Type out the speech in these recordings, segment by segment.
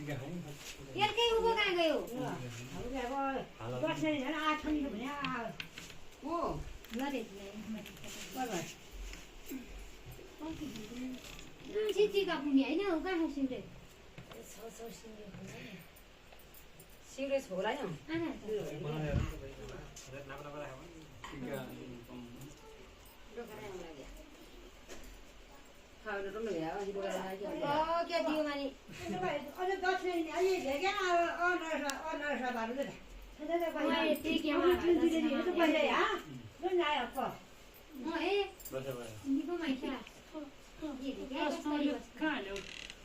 यार कहीं उबो कहाँ गयो अब बस्ने झन् आठनी भने ओ लरेले बराबर चिची का पुनी हैन हो कहाँ सिउरे सिउरे छोरा नि आना खाउन रुम ल्या अनि क्या दियो मानी अझ दस्ने अलि भेगे अनर्सा बारु ले मैं ठीक है म ए निको माइसा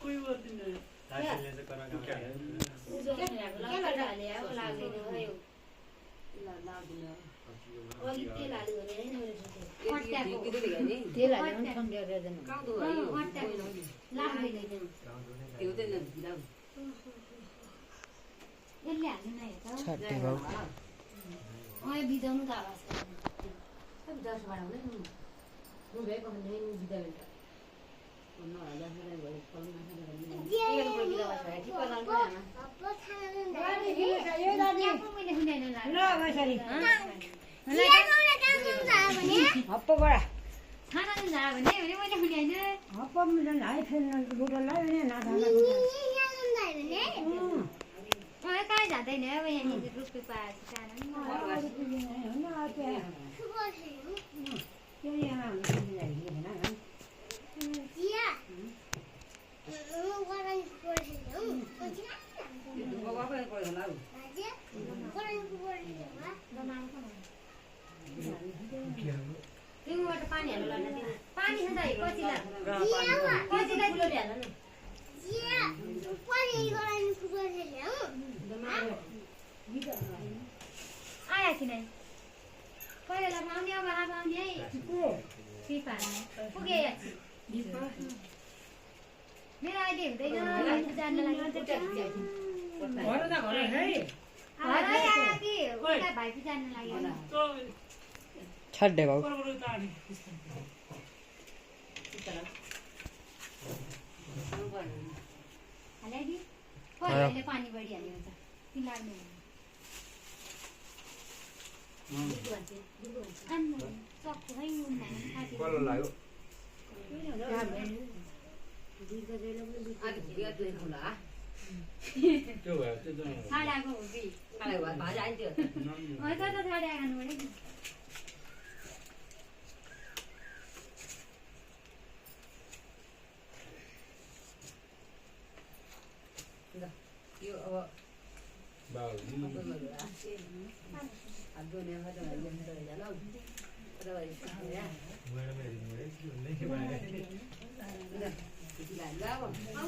कोही गर्दिन छट्टे भाउ बिदाउनु त आवाज कहाँ जाँदैन अब यहाँनिर रुखको पानी हाल्नु लाग्नु पानी छ त आया कि नहीं पहिला लगाउने अब लगाउने है पिपा पुगे मेरो अहिले हुँदैन जान्न लागि भाइ पि जान्न लागि छड्डे भाउ हालेगी पहिला पानी बढी हाल्यो त कि लाग्नु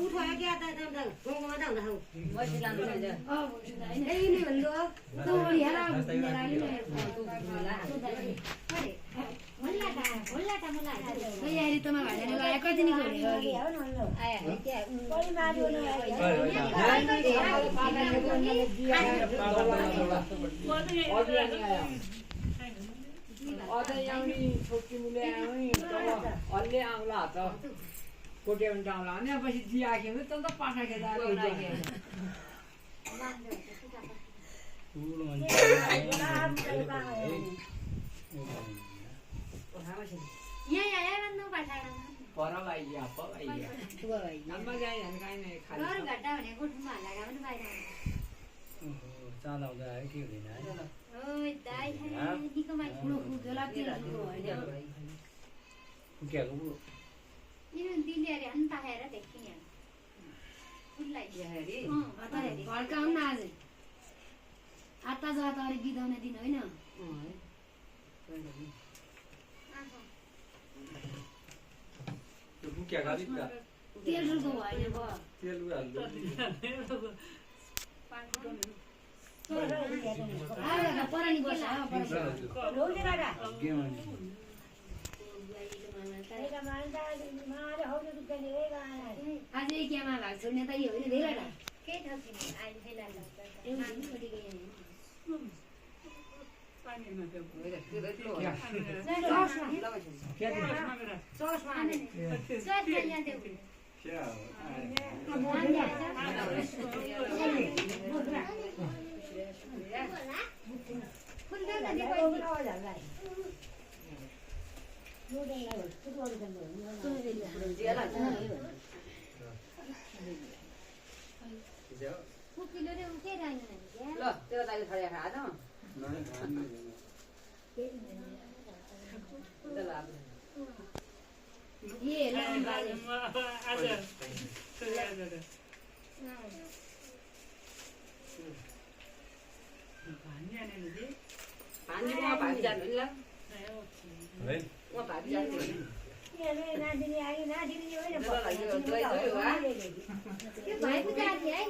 उठायो क्या त गाउँमा त हुँदा मसी लानु छैन ए नि भन्नु त हेरा होला त मलाई यारी त म भाइले लगाए कति नि खोले आया क्या कोही मार्यो नि अझै आउने छोटकी मुले आउने अलले आउला त कोटे पनि आउला अनि पछि जी आके त त पाखा खेदा यहाँ भन्नु पाठाडा परल आइया पर आइया नम्बर जाई हैन काई नै खाली घर घट्टा भने गोठमा हालेर पनि बाहिर चाल आउँदा आयो के हुँदैन ओइ दाइ निको माइ ठुलो खुजला त्यो पुग्याको पो यो दिलेरे अन पाखेर देखिन फुललाई हेरी घरका हुन् आज आता जा त अरे बिदाउने दिन होइन त्यो पुग्या गाडी त तेल रुको भएन भयो तेल हाल्नु परानी बस आज केमा भएको छोड्ने त यो होइन धेरै केही ठाउँ ल तेरो दाइले थरिया खा त ये ला भान्जी म भाबी जानु ल म भाबी जान्छु ये भाइ पूजा आथि हैन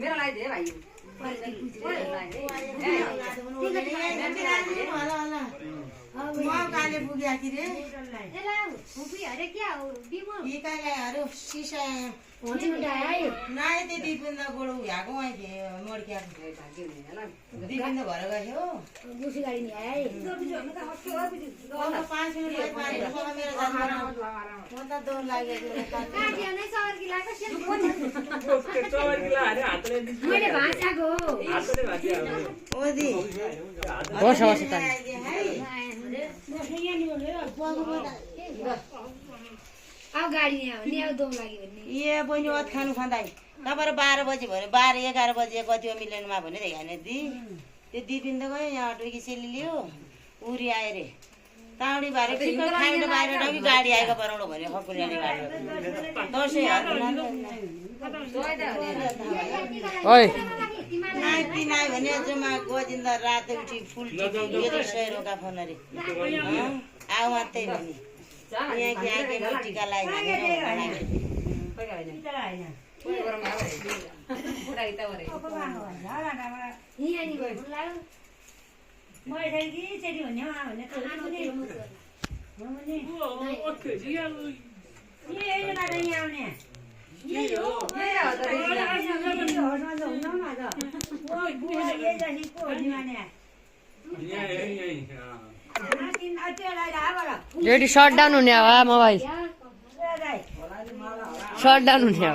मेरो लागि दे भाइ काले पुग्या कि रे एला फुफी अरे क्या हो बिमो यी कालेहरु सिसा हुन्छ उठायो नाय ते दिपिन्द गोडो भ्याको वही के मोडक्या दिपिन्द भएर गयो बुसी गाडी नि आए अब 5 मिनेट भयो पानी मलाई मेरो जान म त डर लागेको काटिया नै सवर कि लाग्छ सेल हातले मैले भाषाको ओदी बस बस त अब गाडी यहाँ हो नि अब दम लाग्यो भने ए बहिनी ओत खानु खाँदै तपाईहरु 12 बजे भयो 12 11 बजे कति हो मिलेनमा भने हैन दि त्यो दिपिन्द गयो यहाँ अटोकी सेली लियो उरी आए रे ताउडी भरे ठिक खाइने बाहिर डगी गाडी आएको बराउनु भन्यो खकुल्यानी गाडी 10,000 ओइ नाइ पिनाइ भने जम्मा गोजिन्दा रात उठी फुल टिपी सयरोका फोन रे आउ मात्रै भने यहाँ के आके टिका लगाइदिने यहाँ नि गयो लाग्यो रेडी शट डाउन हुने हो मोबाइल शट डाउन हुने हो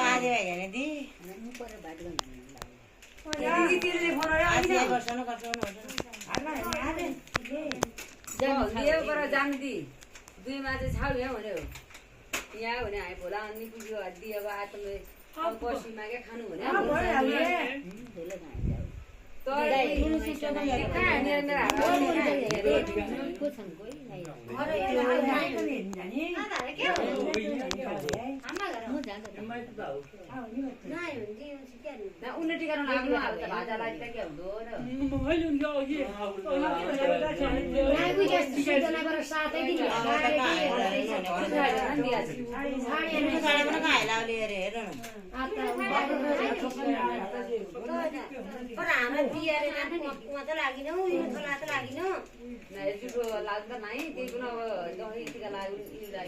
आज हेर्ने दि जानु दि 2 मा चाहिँ छाउ यहाँ भन्यो यहाँ भने आइ भोला अनि पुग्यो दिएको आत्मले अब पर्सीमा के खानु भने उन्ने टिकाउनु लाग्नु अब त भाजालाई त के हुँदो लाग्दा नै त्यही पनि अब टिका लाग्नु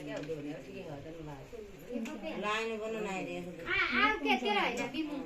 क्या हुँदो भने ठिकै हो त लाइन पनि नाइ रे आ के हैन बिमु